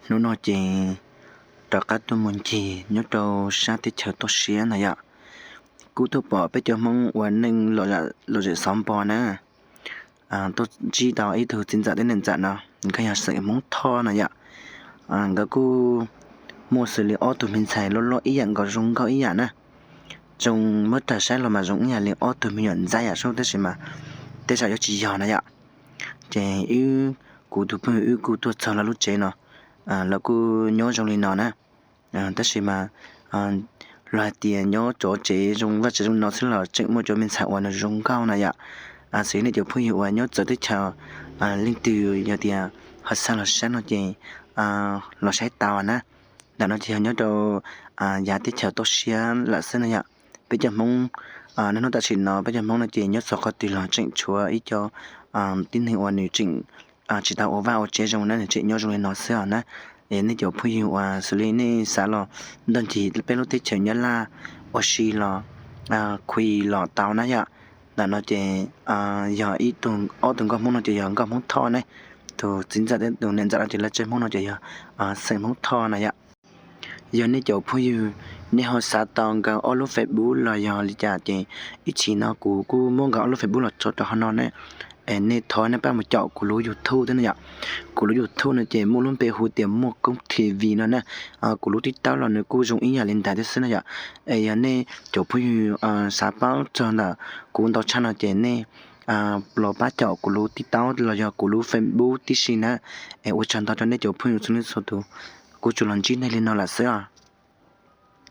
Hnub no ces rov qab tuaj mus ncig nyob rau sab teb chaws toj siab no yom. Kuj tuaj pom peb cov Hmoob ua neej lom zem xov npo na. Tuaj ntsib tau ib tug txiv ntxawm thiab niam ntxawm no, nkawd yog xeem Hmoob Thoj no yom. Nkawd kuj muaj xws li ob tug me ntxhais loj loj ib yam nkaus, zoo nkauj ib yam na. Zoo muab rag saib los mas zoo ib yam li ob tug me nyuam ntxaib yam sub, tab sis mas tej zaum yuav tsis yog na yom. Ces wb, kuv tus phooj ywg wb kuj tuaj txog lawv lub tsev no, lawv kuj nyob zoo li no na. Tab sis mas los hais tias nyob cov tsev zoo vaj tsev zoo no xwb los tseem muaj cov me ntxhais uas nws zoo nkauj na yom. Xws li nej cov phooj ywg uas nyob txawv teb chaws leej twg yog tias ho xav los saib no ces los saib tau na. Ntawm no ces yog nyob rau yav teb chaws toj siab lawm xwb na yom. Peb cov Hmoob, niaj hnub tam sim no peb cov Hmoob no ces nyob txog qhov twg los tseem tshuav ib co tib neeg uas nws tseem tsis tau ua vaj ua tsev zoo na, nws tseem nyob zoo li no xwb os na. Es nej cov phooj ywg uas xws li nej xav los ntoj ncig peb lub teb chaws Nyab Laj ua si los khuv los tau na yom. Ntawm no ces yog ib tug, ob tug nkauj Hmoob no ces yog nkauj Hmoob Thoj ne. Tus txiv ntxawm thiab tus niam ntxawm no ces lawv tsev Hmoob no ces yog xeem Hmoob Thoj na yom. Yog nej cov phooj ywg nej ho xav tau nkawd ob lub Facebook los yog li cas ces ib chim no kuv kuj muab nkawd ob lub Facebook los tso rau hauv no ne. Es nej thov nej pab mus caum kuv lub YouTube thiab na yom. Kuv lub YouTube no ces muaj lub npe hu tias Muaj Koob T V no na. Kuv lub TikTok los nws kuj zoo ib yam li ntawd thiab xwb na yom. Es yog nej cov phooj ywg xav paub txog ntawm kuv ntau tshaj no ces nej los pab caum kuv lub TikTok los yog kuv lub Facebook tib si na. Es ua tsaug ntau rau nej cov phooj ywg txhua leej txhua tus, kuv tsuas los ntsib nej li no lawm xwb os.